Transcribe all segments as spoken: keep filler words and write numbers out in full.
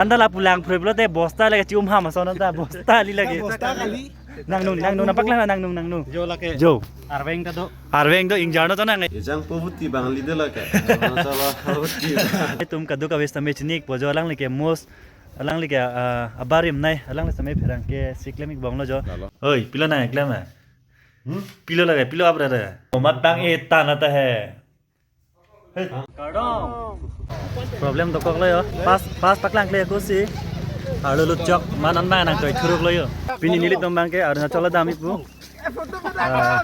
Anta lapu lang phroi pulote bosta lake chum ham ason anta bosta kali lake. Bosta kali. Nangnung, nangnung, nangpaklang nangnung, nangnung. Jo lake. Jo. Arveng ta do. Arveng do ingjar no to nang. Ejang povuti bangli de lake. Masalah povuti. Tum kadokave sitame chinikpo jo, alangli ke mos, alangli ke, ah, abarim nai, alangli sitame pherangke si klem-ik bomlo jo. Lalo. Oi, pilo nang klem na? Hmm? Pilo lake, pilo apre re. Omat bang e tan ata he. Kardom. Problem dokok lo jo. Pas, pas paklang kle ako si. Arlo lutchok, ma non bang nangchoi thuruk lo jo. Pini nelitum bangke Arunachal dam-ikpo. Ah,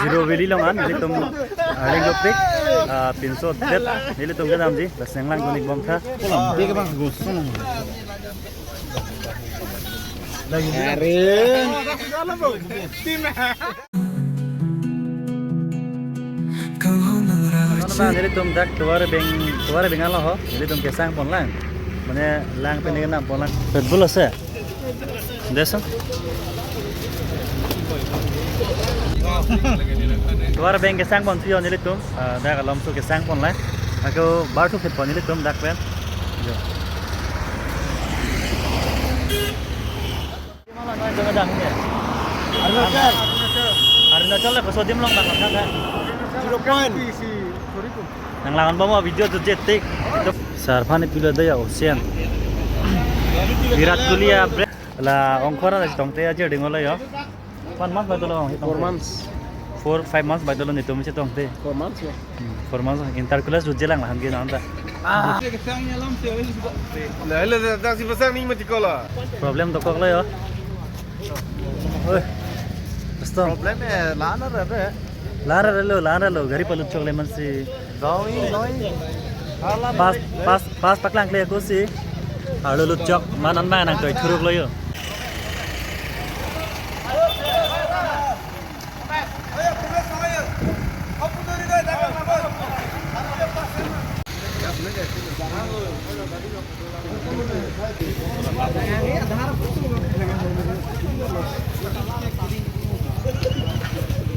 Jiribam Valley along an, nelitum arleng dopik, ah, pinso det, nelitum kedamji, la senglang dun-ik bomtha. Are. Kanghon nangra. Nelitum dak tovar beng, tovar beng alo ho, nelitum kesang ponlang. Mane lang pen kenam ponlang. Red Bull ase. Desa. Tovar beng kesang ponthu jo nelitum, ah, dak alomso kesang ponlang. Ako bar thu khet pon nelitum dak pen. Jo. Mana nang jong dang ne? Arunachal. Arunachal le koso adim along bang kan? Zero point. Nang langan bom video tu jetik. Sar aphan pilo da jo Ocean. Virat Kohli ya bre. La ongkhor na tongte aja ding ola jo. One month bai dolo. Four months. Four, five months bai dolo netum chetongte. Four months ya. Hmm, four months inter class jut jelang lahan ke nanta. Ah. Nah, hele dak si pasang ning mati kola. Problem dokok lo jo. Oi. Pastor. Problem eh lana re re. Lana re lo, lana re lo. Gari palut chok le man si. Doi, doi. Pas, pas, pas paklang kle ako si. Arlo lutchok, ma non bang nangchoi thuruk lo jo.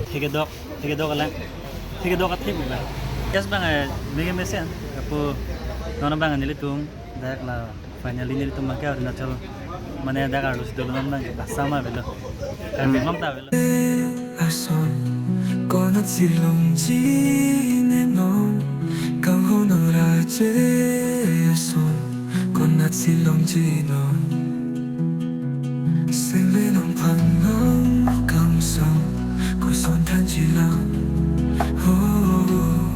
Thik dok, thik dok alang. Thik dok athik ba. Yes bang, eh, mege mesen. Apo non bang nelitum dak la. Finally nelitum bangke Arunachal, mane dak arlo si dolo non bangke Assam avelo. Karbi Anglong ta avelo. Ason, konat si longji ne non, kanghon nangra che ason, konat si longji non. Senglenong phanang kangsam, koson thanji lang. Oh,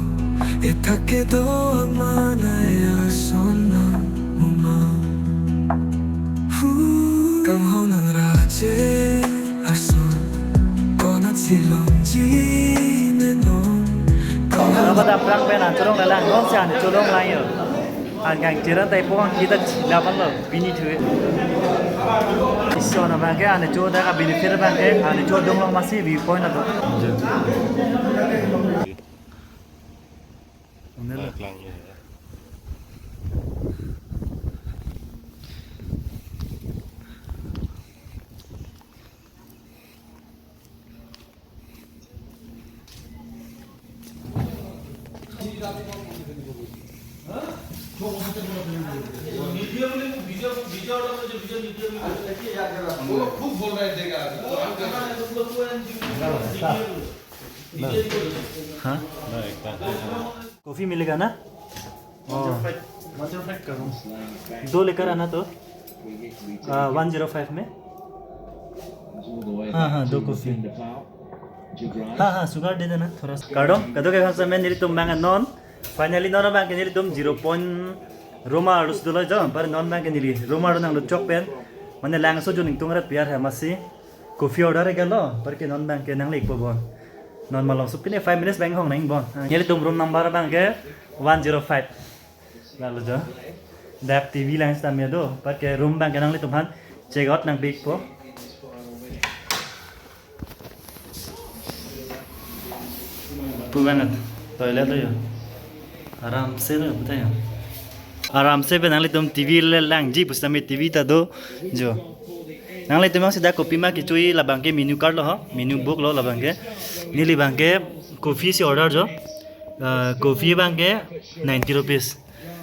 ethak kedo amana ya ason nang muma. Hu, kanghon nangra che ason, konat si longji ne non. Kanghon. Apa dak prang pen an cholong lalang, non si an cholong lang jo. An kangchir an ta ipo kangki ta chila pan lo, pini thu. Iso na bangke an cho dak benefit bangke an cho dong long masi view point ato. Unelo. हाँ? कॉफी मिलेगा ना? One zero five, one zero five करूँ। दो लेकर आना तो। आ, one zero five में। हाँ, हाँ, दो कॉफी। हाँ, हाँ, शुगर दे देना थोड़ा सा। Kardom, kadokave sitame nelitum bang non. Finally non bangke nelitum zero point room arlo si dolo jo, anpar non bangke neli room arlo nanglut chok pen. Mane langso jo ningtung rat piar hai masi. Coffee order ke lo, anpar ke non bangke nangle-ikpo bon. Non malom sup pine five minutes bang hong nang bon. Nelitum room number bangke one zero five. Lalo jo. Dak T V lang sitame do, anpar ke room bangke nanglitum aphan check out nangpi-ikpo. Pu banget. Toilet lo jo. Aram se lo puta jo. Aram se pen nanglitum T V le langji pusitame T V ta do jo. Nanglitum bang sida kopima kechoi labangke menu card lo ho, menu book lo labangke. Neli bangke coffee si order jo. Ah, coffee bangke ninety rupees.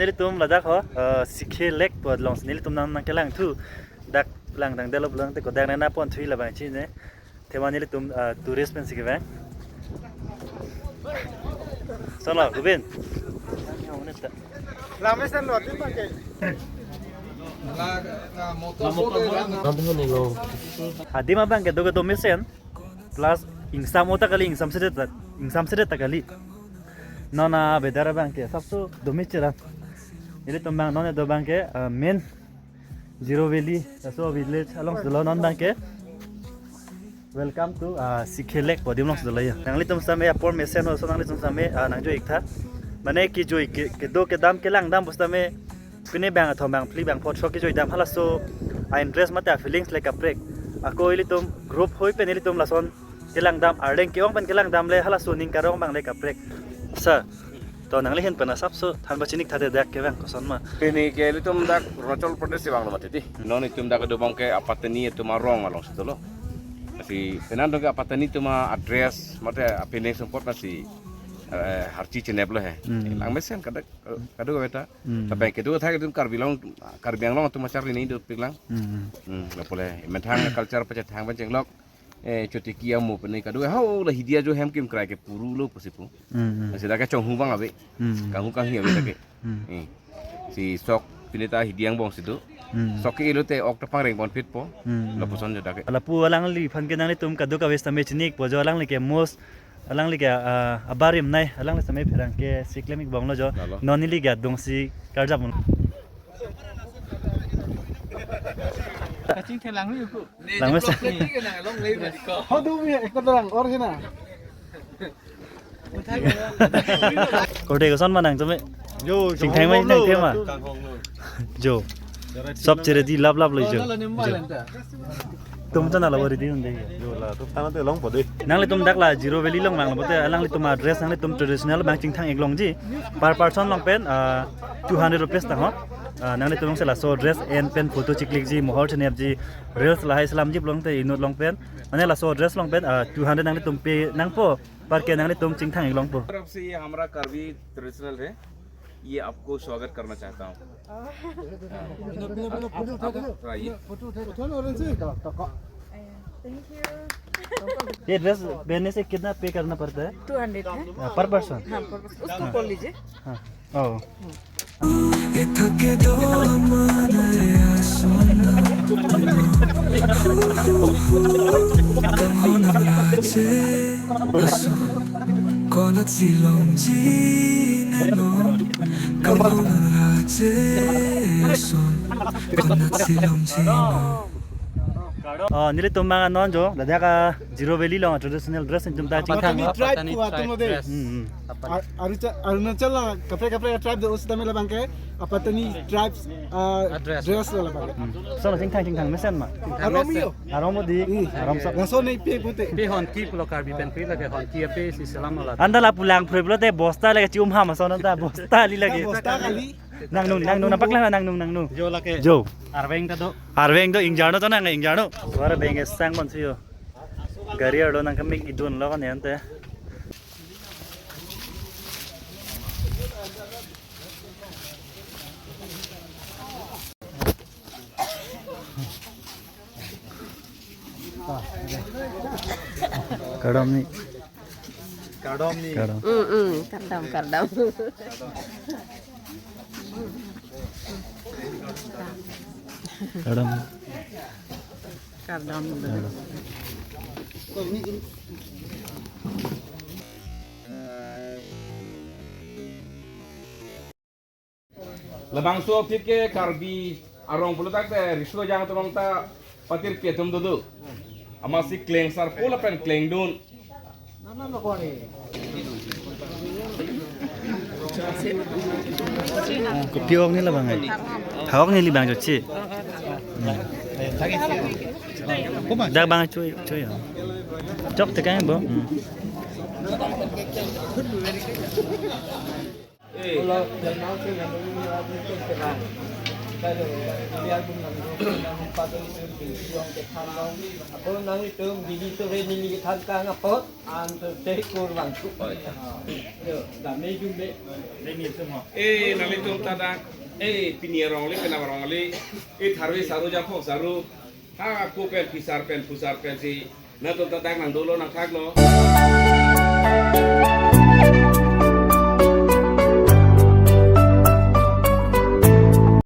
Nelitum ladak ho, eh, Sikhe Lake pu alongsi nelitum nang nangkelangthu. Dak langdang delo pulang te kodak nana pon thui labang chini. Thema nelitum, eh, tourist pensi kevang. Solo, Gubin. Lamesan lo, adim abangke. Adim abangke doke do mesen. Plus ingsam ota kali, ingsam sedet ta, ingsam sedet ta kali. Non avedar abangke sabso do mesen ra. Nelitum abang non do abangke, eh, main Zero Valley, laso village alongsi dolo non abangke. Welcome to, ah, Sikhe Lake podium alongsi dolo ya. Nanglitum sitame apor mesen laso nanglitum sitame, ah, nangjo-ik tha. Mane kejo-ik ke, kedo kedam kelang dam pusitame pine bang athom bang phli bang phongo kejo-ik dam halaso a-interest mate a-feelings le kaprek. Ako ilitum group hoi pen ilitum lason kelang dam, arleng ke-ong pen kelang dam le halaso aning karong abang le kaprek. Sir, to nangli ahin pen asapso than pachini-ik tha te dak ke bang koson ma. Pini ke ilitum dak Arunachal Pradesh si vanglo mati di. Non itum dak do bang ke Apatani itum arong alongsi dolo. Lasi penan dong ke Apatani itum a-address mate a-feeling sumpot masi, eh, harchi chenep lo he. Hmm. Lang mesen kadok, kadok beta. Hmm. Tapi kedo thak itum Karbi Anglong, Karbi Anglong atum achar ini dopik lang. Hmm. Hmm, lapu le methang culture pachethang pen chenglok. Eh, chotiki amo pene kado, hau la hidi ajo hem kim krai ke puru lo pusi pu. Hmm, hmm. Lasi dak ke chonghu abang ave. Hmm. Kanghu kanghi ave dak ke. Hmm. Eh. Si sok pine ta hidi angbong si do. Hmm. Sok ke-elo te ok ta pangreng ponphit po. Hmm. Lapuson jo dak ke. Lapu alangliphan ke nanglitum kadokave sitame chini-ikpo jo, alangli ke most, alangli ke, ah, abarim nai, alangli sitame pherangke si klem-ikbom lo jo. Lalo. Non neli ke adungsi karjap un. Kachingthek lang ri ko. Lang mesen. Hodu mi ekta dorang or hina. Kode koson ma nang tumi. Jo, chingthang ma, chingthang ma. Jo. Sob chere di lap lap lo jo. Tum ta nala wari di unde. Jo la, tum tang te longpo de. Nanglitum dak la Zero Valley along vanglo pote, alanglitum a-dress, nanglitum traditional abang chingthang-ik longji. Per person along pen, ah, two hundred rupees tang ho. Ah, nanglitum alongsi laso dress en pen photo chiklikji, mohor chenepji, reels lahai selamji pulote inut along pen. Mane laso dress along pen, ah, two hundred nanglitum pay nangpo, per ke nanglitum chingthang-ik longpo. तरफ से ये हमारा करवी ट्रेडिशनल है, ये आपको स्वागत करना चाहता हूँ। हाँ। आप, आप, आप, हाँ, ये। Thank you। ये ड्रेस पहनने से कितना पे करना पड़ता है? टू हंड्रेड है। हाँ, पर पर्सन? हाँ, पर पर्सन। उसको हाँ। कर लीजिए। हाँ। Oh. Ethak kedo amane ason. Kahono raje ason. Konatsi longji ne non. Kahono raje ason. Konatsi longji ne non. Oh, nelitum abang non jo, ladak a Zero Valley along traditional dress nelitum ta chingthang. Patani tribe pu atum lo de. Hmm, hmm. Ar-, Arunachal, Arunachal la kaprek kaprek tribe do, sitame labang ke Apatani tribes, ah, dress lo labang. Hmm. So, chingthang chingthang mesen ma. Arom yo. Arom di. Hmm. Arom sok. Laso nei pe pute. Pe honki pulo Karbi pen pe lake honki ape si selam lo la. Anta lapu lang phre pulote bosta lake chum ham ason anta bosta kali lake. Bosta kali. Nangnung, nangnung, nampak lang nangnung, nangnung. Jo lake. Jo. Arveng ta do. Arveng do, ingjarno to nang, ingjarno. Suara beng esang kon siyo. Gari arlo nangkemik idun lo kan ya ante. Kardom ni. Kardom ni. Kardom. Mm, mm, kardom, kardom. Kardom. Kardom. Kardom. Labangso aphi ke Karbi arong pulote riso jang atum ta patir pi atum dodo. Amatsi klengsarpo lapen klengdun. Kopi ok ni labang ai. Thawok ni libang jochi. Dak bang chui chui ya. Chok tekang bo. Hmm. Kalau jamaah ke yang ini adalah itu serang. Kalau dia pun nang nang patut itu yang ke thanong. Apa nang itu bini itu re nili than kang apa? Anto te kurang tu. Yo, dame jumbe. Eh, nanglitum ta dak. Eh, pini arong le, penap arong le. Eh, tharve saru japo saru. Ha, ko pen phisar pen phusar pensi nangtum ta dak nang dolo nang thaklo.